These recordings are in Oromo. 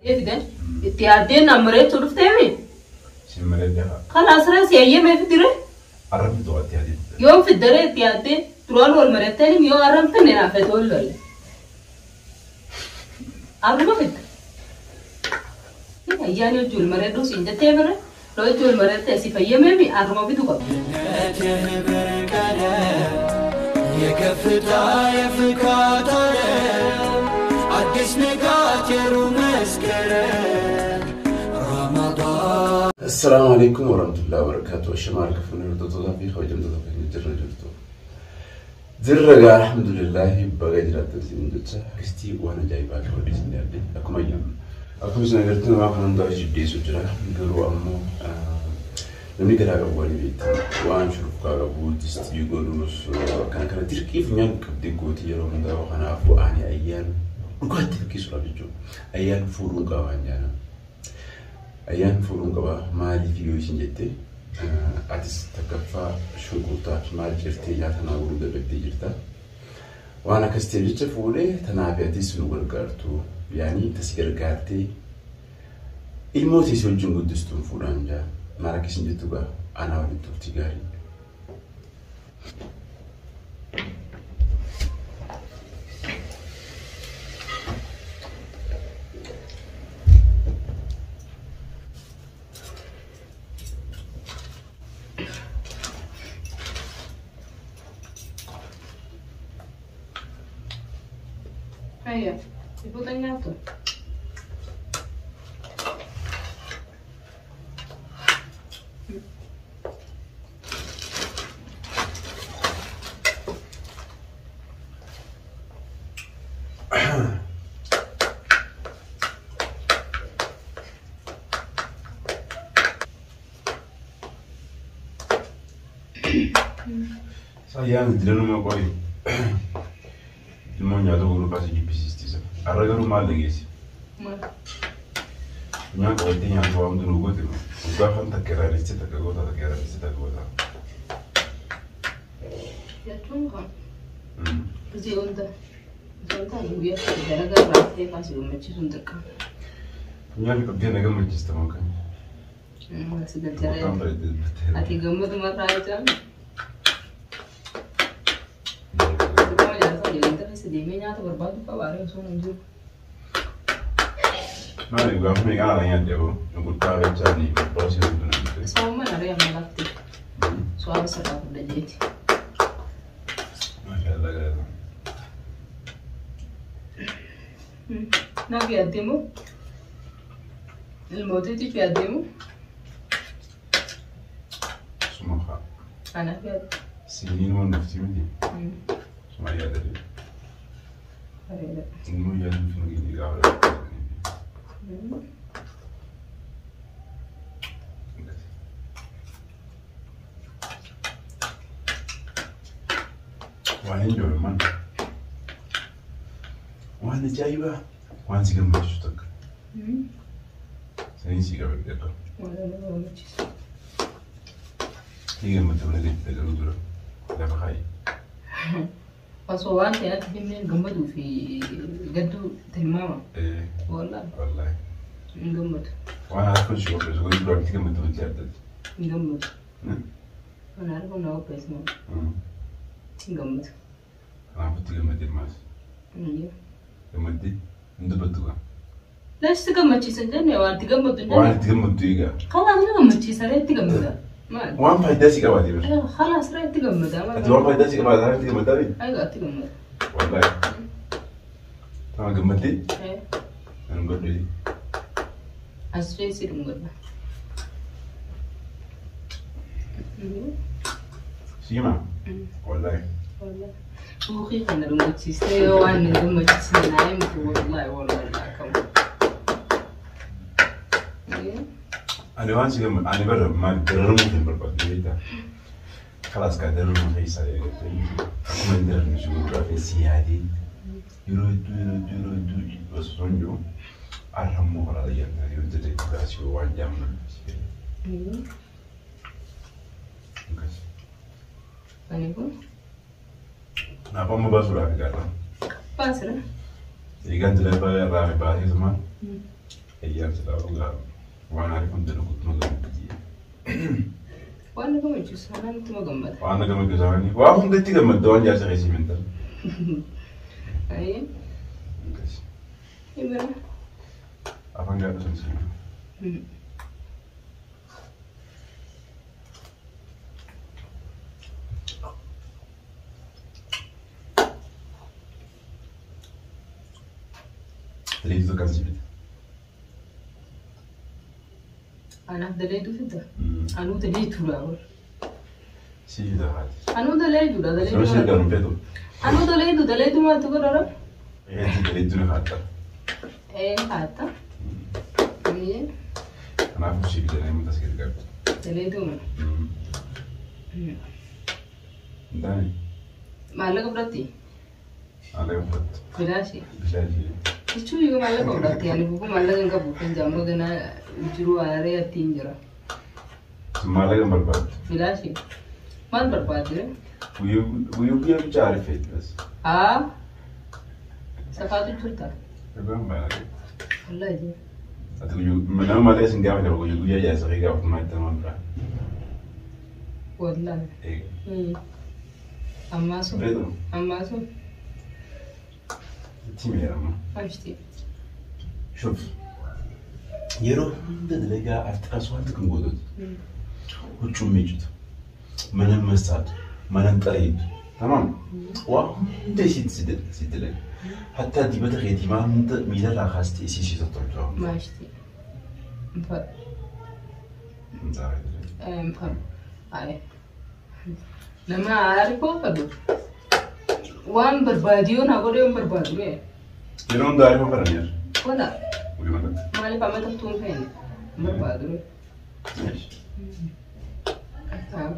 Fidan itti yaaddeen naan mareechuu dhufteemi. Isin mareedde haa. Kalaas ree si eeyyamee fidire. Arrabni to'atti yaadee. Yoom fiddaree itti yaaddee duraan wal mareetteen yoo arran finne naaf fete wal lolle. Arruma fidda. Ayyaani hojii wal mareedhuu siin jettee mire hojii wal mareettee si fayyameemi arruma fidu qabdi. የህብር ቀለም የከፍታ የፍካት ዓለም አዲስ ንጋት የሩብ መስከረም ረመዳን Assalaamu alaikum warahmatullahi wabarakatuh. Shamaal kafuun hordoftoota fi kabajamtoota fi jirra jirtu. Jirra gaa alhamdulillahi baga jiraattan isin jecha kristii waan ajaa'ibaa qabadde isin yaadde akkuma ayyaannu. Akkuma isin agartan waan kana hundaa jiddeessu jira. Garuu ammoo namni garaa qabu waan beektan waan shurufkaa qabu distii godhus akkana kana dirqii funyaan qabdee gootii yeroo hundaa kanaafuu ani ayyaan dhugaatti hirkisuudhaaf jechuudha. Ayyaan fuudhuun qaba waan jaalan. Ayyaan fuudhuun qaba maaliif yoo isin jette atis takkaffaa shunkurtaa fi maal jirtee nyaata naa godhuu dadhabdee jirta. Waan akkas ta'eef jecha fuudhee tanaaf atis nu gargaartu yaani tasi gargaartee ilmoo teessee wajjin guddistuun fuudhaan jaa maal akka isin jettu gaa anaa waliin turtii gaarii. Ayya, ifuuta nyaattu. Ayyaan dilanuma qoyi. Ilmoo nyaata godhuu baasii jibbisiisti. Har'a garuu maal dhageessi? Maal? Funyaan qabattee nyaata waan hundinuu goote dhugaa afaan takka irraa dhiistee takka goota takka irraa dhiistee takka goota. Jechuun kan gisee hunda osoo hin taane guyyaa tokko dalagaa irraa haftee kaasee gammachiisuun dirqama. Funyaan qabdee na gammachiista moo kan? Si galcharee. Waan bareeddee dubbattee. Ati gammaduma irraa jechaan dirqama jaarsaa jedhanii keessa deemee nyaata barbaadu qaba aree osoo hin jiru. Maali gaafa meeqaan alaa nyaadde aboo? Shunkurtaa jechaa ni baasii hunduu na bitte. Sooma naree amma lafti. Su'aaba sirraa fudha jeeti. Maashaallah galata. Naaf yaaddee moo? Ilmootiitiif yaaddee moo? Suma faa. Anaaf yaadde. Siiniin waan dhufti miti. Suma yaadate. Bareeda. Ilmoo yaaduu sun gini gaafa dhufti. Waan hin jiru man. Waan ajaa'ibaa. Waan si gammachiisu takka. Saniin si qabadde akka. Waan nama gammachiisu. Ni gammadda mana gadi garuu dura. Lafa kaayi. Osoo waan ta'e natti himneen gammaduu fi gadduu tilmaama. Wallaahi Wallaahi. hin gammadu. Waan harka si qopheessu garuu dura itti gammaddu wanti addatti. Hin gammadu. Waan harka na qopheessu hin gammadu. Kanaafuu itti gammadde maas. Gammaddee hin dubbattu gaa. Lachi gammachiisa hin jenne waan itti gammaddu hin Waan jenne. itti gammaddu egaa. Kalaas na gammachiisa ree itti gammada. Maali? Waan faayidaa si qabaate bira. Kalaas ree itti gammada. Ati waan faayidaa si qabaate itti gammaddaa beektu? Aygaa itti gammada. Wallaahi. Tama gammaddee nan godhu. As feesi dhungadha. Siima? Wallaahi. Buuqii kana dhungachiistee yoo waan hin gammachiisne naa himtu wallaahi wallaahi akkam. Ani waan si gammadu ani bara maal dararamuu hin barbaadu beektaa? Kalaas gaa dararamuu keessaa eegalte akkuma hin daramne si gurguraa fi si yaadee yeroo hedduu yeroo hedduu yeroo hedduu osoo hin jiru har'a immoo karaa ayyaanaa yoo jedhe baasii waan jaamnu si galee. Akkas. Ani kun Naaf amma baasuudhaaf gaara. baasira. Eegaan jala irraa baasee tumaan Eeyyaan silaa dhugaa waan ariifan dalaguutti magammadu. Waan na gammachiisu sanaan ittuma gammada. Waan na gammachiisu sanaan waa hundatti gammadda waan jaarsa keessi mintal. Ayyee. Ibira. Afaan gaadhu sun siin. Daleetu kan si bita. Anaaf daleetu fidda. Anuu daleetuudha. Si fida haati. Anuu daleetuudha. Yeroo si gargaaru hin feetu. Anuu daleetu daleetu maaltu godhara? Eetti daleetu ni haatta. Ee haatta. Ayyee. Kanaafuu si fida namni tas gargaartu. Daleetuma. Hin taane Maallaqa fudhatti? maallaqa fudhattu. Bilaashii. Bilaashii. Jechuun yoo maallaqa fudhatte ani buku maallaqa hin qabu kan jaamma ganaa jiru aaree attiin jira. Maallaqa hin barbaaddu. Bilaashii. Maal barbaadde? Guyyuu guyyaa bichaa arifeeti bas. Haa. Safaatu jirta. Dhugaan baay'ee. Wallaahi jira. Ati guyyuu nama malee sin gaafa qaba guyyuu guyyaa jaarsa kee gaafatu maal itti nama biraa. Wallaahi. Eega. Ammaa sun. Feetu. Ammaa sun. Itti miidhama. Ashti. Shuf. Yeroo hunda dalagaa afxiraas wanta kan gootuti. Huccuun miiccitu. Mana massaatu. Mana xareetu. Tamam. Waa hunda isiitti si dalaga. Hattaa dibata keetii maa hunda miilarraa kaastee isii si tottolchu. Maashti. Nfadhu. Nfadhu. Aye. Nama aarifoo fadhu. Waan barbaadu yoo naa godhe yoo hin barbaadu mee. Yeroo hunda aarifoo fadhan Wala. Guyyaa kanatti. Maaliif amma taftuu hin feene? Hin barbaadu mee. Taaf.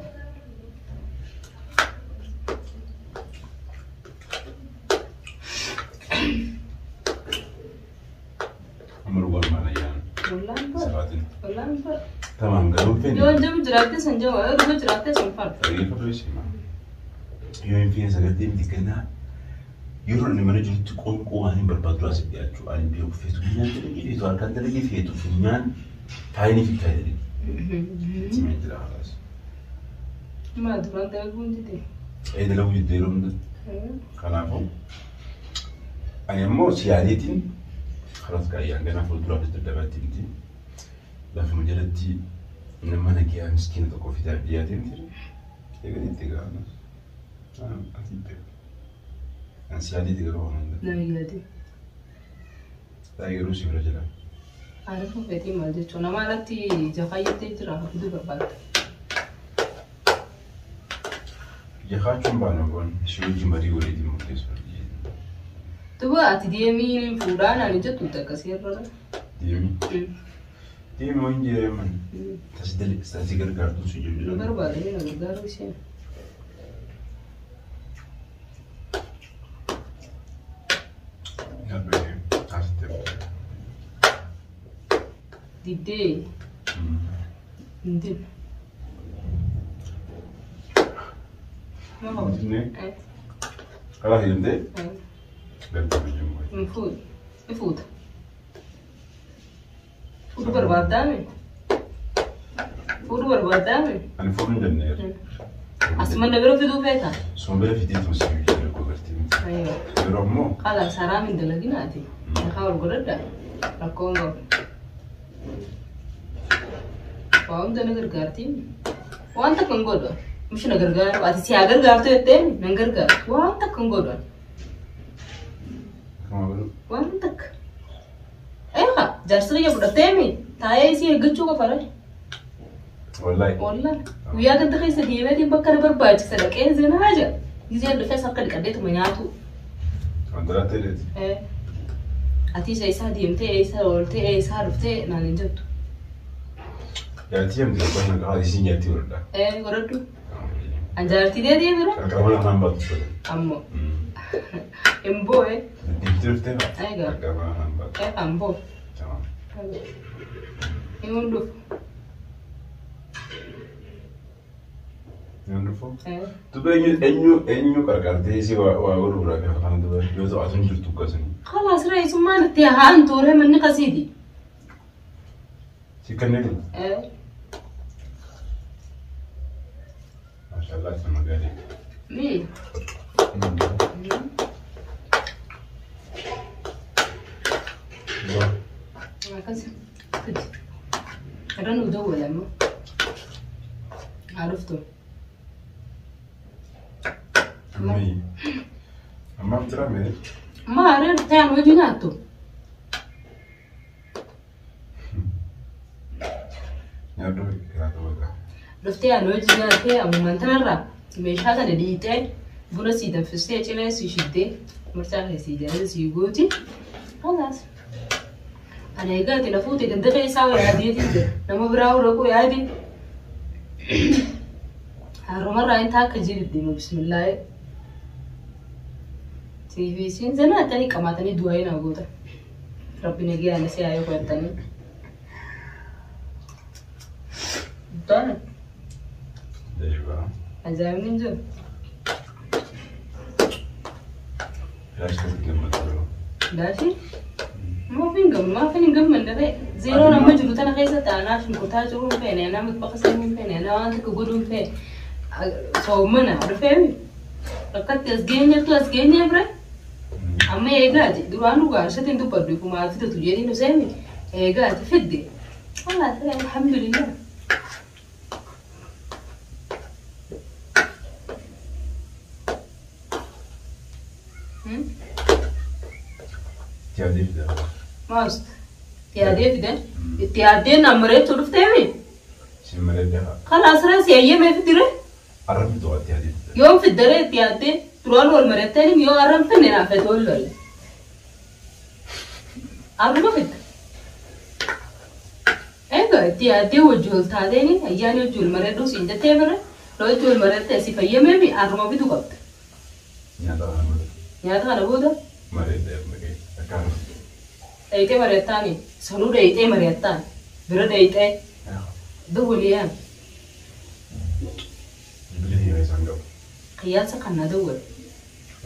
Amma dhugaan maal ayyaana? Wallaan fadhu. Safaatiin. Wallaan fadhu. Tamam garuu hin feene. Yoo hin jabu jiraatte san jabu yoo dhuga jiraatte san fadhu. Dhaggeeffatu isii maa. Yoo hin feene sagaltee miti ganaa yeroo inni mana jirutti qoonqoo waan hin barbaadu as dhiyaachuu ani beeku feetu funyaan dalagee feetu harkaan dalagee feetu funyaan faayinii fi faayii dalagee. Simee jira halaas. Maal duraan dalaguun dide? Ee dalaguu jiddee yeroo hunda. Kanaafuu ani ammoo siyaaleetiin karas gaayyaan ganaa fuulduraafis daddabaatti miti. Lafuma jalatti nama nagiyaa miskiina tokko fidaaf dhiyaatee miti. Eeganii itti gaana. Ati beeku. Ani siyaaleeti garuu waan hunda. Nama yaade. Taa'ee garuu si bira jira. Aarifuu feetii maal jechuun nama alatti jafaayyatee jira fiduu barbaadda. Jakaachuun baana goon si wajjin marii waliitiin murteessu. Duba ati deemii fuudhaa naan hin jettu akkasii irra. Deemi. Deemi waan jeereman. Tasi gargaartuun si jiru Nu jira. barbaadanii na gargaaruu isheen. Nyaadhu asitti. Diddee hin dinne. Maal qaba? Dinnee karaa hidhamtee galtee biyya Hin fuudhu. Ni fuuta. Fuudhuu barbaaddaame? Fuudhuu barbaaddaame? Ani fuudhuu hin danda'eera. Asuma na bira fiduu feeta? Suma bira fidee tuma si biyya rakkoo gartee miti. Ayyoo. Yeroo ammoo Kalaas haraam hin dalaginaati. Nakaa wal godhadha. Rakkoo hin qabu. Waa hunda na gargaarti. Waan takka hin godhu. Mishi na gargaaru. Ati si haa gargaartu jettee nan gargaaru. Waan takka hin godhu. akkuma godhu Waan takka. Eegaa jaarsa kiyya fudhatteemi taa'ee isii eeggachuu qofa ree. Wallaahi. Wallaan guyyaa ganda keessa deemeetiin bakka na barbaachisa dhaqee zinaa jira. Gizeen dhufees harka dhiqadheetuma nyaatu. Wanta laatti hidheeti. Ati isa isaa deemtee eessa ooltee eessaa dhuftee naan hin jettu. Jaartii hamti tokko na qaba isiin jaartii godhadha. Godhadhu. An jaartii dee deemira. Qarqara mana kanaan baatu uffata. Ammoo hin boo'e. Deemtee dhuftee fa'a. Egaa. Qarqara mana kanaan baatu. Kan boo'e. Tamam. Hin hundufu. Hin hundufu. Duba eenyu eenyu eenyu qarqartee isii waa godhu biraa gaafa kana duba yoo ta'u ati hin jirtu akkasanii. Khalaas reessummaan itti haan tuure manni kasiiti. Si kanneen? Ee. Maashaallah sama gaarii. Mi. Akkas. Fidi. Irra nuu dawwala immoo. Haa dhuftu. Ammayyi. Ammaaf jira mee? Maal ta'an hojii nyaattu? Nyaadhu irraa ta'uu Dhuftee aan hojii nyaattee ammumaan tanarraa meeshaa sana dhiitee buna sii danfistee cilee sii shiddee marcaa kee sii jaalala sii gooti. Halaas. Ana egaa ati na fuute ganda keessaa yaadeetiin jira. Nama biraa horaquu yaade. Harumarraa inni akka jiru deema bismillaahi. TV siin zanaatanii qamaatanii du'aa naa goota. Rabbi nagaa ana si haa yoo qo'attanii. Taane Ajaa'iba. ajaa'ibni hin jiru. Filaash keessatti gammadu. Daashii? Maaf hin gammu maaf hin gammanne ree. Zeeroon amma jiru tana keessa taanaa shunkurtaa jiruu hin feene anaa mitbaqa seenuu hin feene anaa waan tokko godhuu hin feene. Soomana dhufeemi. Rakkatti as geenyetu as geenyee bire. Amma eegaati duraan dhugaa isheetiin dubbadhu kumaa fidatu jedhii nu seemi eegaati fidde. Walaa ta'e alhamdulillah. Yaadee fida. Maas itti yaadee fide itti yaaddee naan mareechuu dhufteemi. Si mareedde haa. Kalaas rees yayyamee fidire Arrabni to'atti yaadee fida. yoom fiddere itti yaaddee duraan wal mareetteen yoo arran finne naaf fete wal lolle. Arruma fidda. Egaa itti yaaddee wajji ol taateeni ayyaani wajji wal mareedhuu siin jettee bire wajji wal mareettee si fayyameemi arruma fidu qabda. Nyaata kana booda. Nyaata kana booda Mareedde maqee akkaan. dhayitee mareettaani sanuu dhayitee mareettaan bira dhayitee dawwaliyaan Bilbila himaa isaan qabu. qiyyaasa kan na dawwal.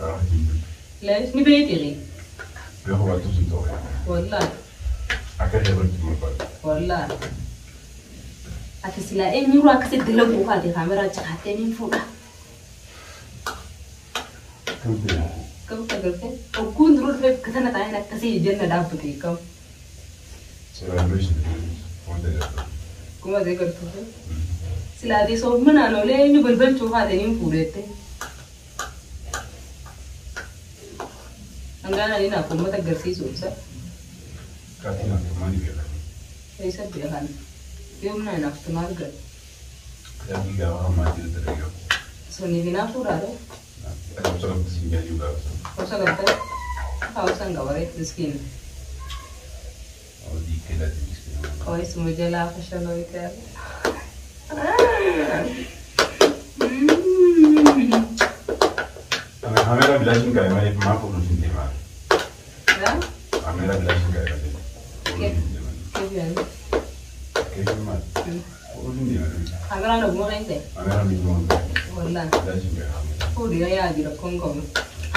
Ah, bilbila. Leesh ni beekti Beeku baattuu sin ta'u. wallaahi. Akka ishee baratu barbaadu. Wallaahi. Ati silaa eenyurraa akkasitti dalaguu kaate kaameraa cikaatee niin fuudha. Akkamitti nyaata? Akkamitti agartee? Ogguun duruu dhufee bakka tana taa'een akkasii jenna dhaabbate kam. Seeraan dura isin wanta jedhu. Kuma ta'e gartuu. Silaatii soommanaan oolee eenyu balbalchuu kaate niin fuudhette. Hangaan ani naaf uummata agarsiisu ibsa. Kaatiin naaf maali beekan? Eessa beekan? Yoomna naaf tumaa argata. Yaadii gaafa hammaa jiru dalagaa. Suniif naaf fuudhaadha. Akka qabdu siin jaajuu gaafa sana. Obsa gartee? Hawwasan gabaree miskiina. Hojii keelaati miskiina. Qo'isuma jalaa fashaloo ta'e. Ana kaameraa bilaashin qabe malee maaf ooluu hin deemaa? Kaameraa bilaashin qabe malee ooluu hin deemaa. Keefin maal? Ooluu hin deemaa. Kaameraan ogummaa kan ta'e. Kaameraan biyyuma hundaa. Wallaan. Bilaashin qabe kaameraa. Fuudhee yaadi rakkoon qabu.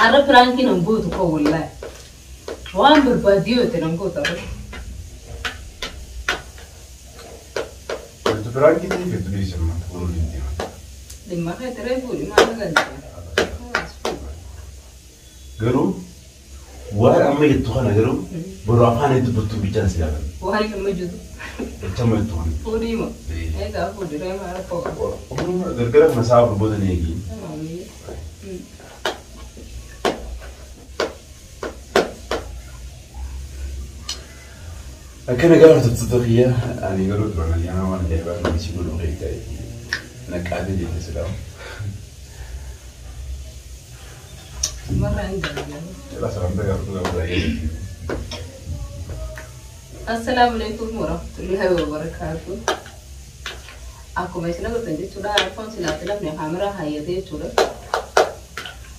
Har'a piraankii nan gootu koo wallaan. Waan barbaadde yoo ta'e nan gootu har'a. Wanti biraan keessatti feetu dhiyeessan maal? Ooluu hin deemaa. Dhimma kee tiree fuudhi maal galcha? Garuu waan amma jettu kana garuu boroo afaan itti dubbattu bichaan si gaafata. Waan nama jiru. Jecha amma jettu kana. Fuudhii moo? Egaa fuudhii maal rakkoo qaba? Gargara kana sa'a afur booda ni eegi. Akkana gaafa tuttuutu kiyya ani garuu duraan ayyaana waan ajaa'ibaa kan si godhu kee ta'e naqaatee jette silaa. Marraa hin jaalladhu. Jalaa salamta gaafatu gaafa baay'ee. Assalaamu alaikum warahmatullahi wabarakatuh. Akkuma isin agartan jechuudha arfan silaatti lafni kaameraa hayyatee jechuudha.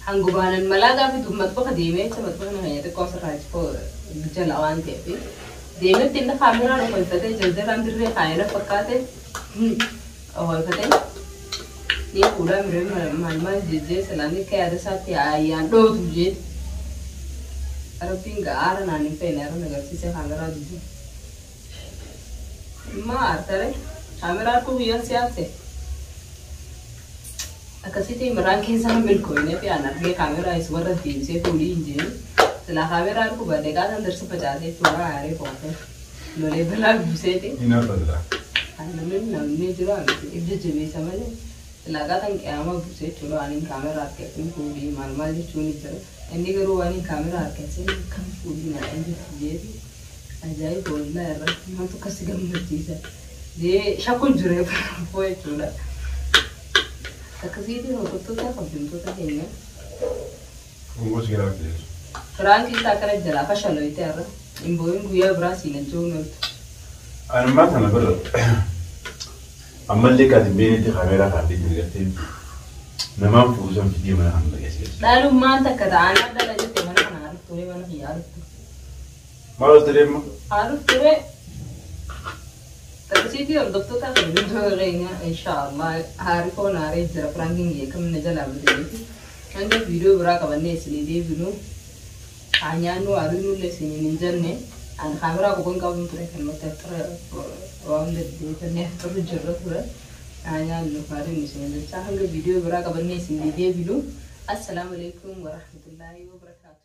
Hangubaanan malaa gaafi matbaqa deemee jecha matbaqni hayyate qofa irraa jala waan ta'eef deemetti inni kaameraan oolfatee jarjaraan dirree kaayina fakkaate oolfatee ni fuudhaa miree maal maal jejjee salaamni akka yaada isaatti ayyaan dhootu jee. Rabbiin ga'aara naan hin feene aara agarsiisee kaameraa jijjiiru. Maa artare kaameraa arguu biyyaan siyaase. Akkasitti miraan keessa milkooyinee fi aan argee kaameraa is warra deebisee fuulii hin jiru. Silaa kaameraa arguu badee qaasan darsi facaasee jechuudha aaree qoofee. Lolee balaa buuseeti. Hin argata. Namni namni jira miti ibsa jabeessa malee. Silaa qaasan qiyaamaa buusee jechuudha waan hin kaameraa argatan fuulii maal maal jechuun ni jira. Inni garuu waan hin kaameraa argatan kam fuulii naa hin jirtu jeeti. Ajaa'iba wallaa irratti maaltu akkasi gammachiisa. Jee shakkuun jira jechuudha. Akkasitti hordoftoota kabajamtoota keenya. Ungoo si gara jechuudha. Firaankii isaa akkana jalaa fashaloyte har'a. Hin boo'in guyyaa biraa siin ajja'uun ooltu. Anummaa kana bira ammallee kan hin beeknetti kaameeraa kaatee jiru gartee namaan fuusan fidee mana kan dhageessisu. Dhaalummaan takka ta'anii dhala jette mana kana haaruf ture mana kiyya haaruf ture. Maal ol ta'e amma? Haaruf ture. Akkasitti hordoftoota kabajamtoota keenya inshaallah haarifoon haaree jira firaankiin kam na jalaa bateeti. Hanga viidiyoo biraa qabannee isinii deebinu haa nyaannu haariinullee isiniin hin jenne ani kaameraa qofa hin qabnu ture kan nuti waan deddeebifannee afxirru jirra ture. Haa nyaannu haariin isin jecha hanga viidiyoo biraa qabannee isinii deebinu. Assalaamu alaikum warahmatullaahi wabarakaatu.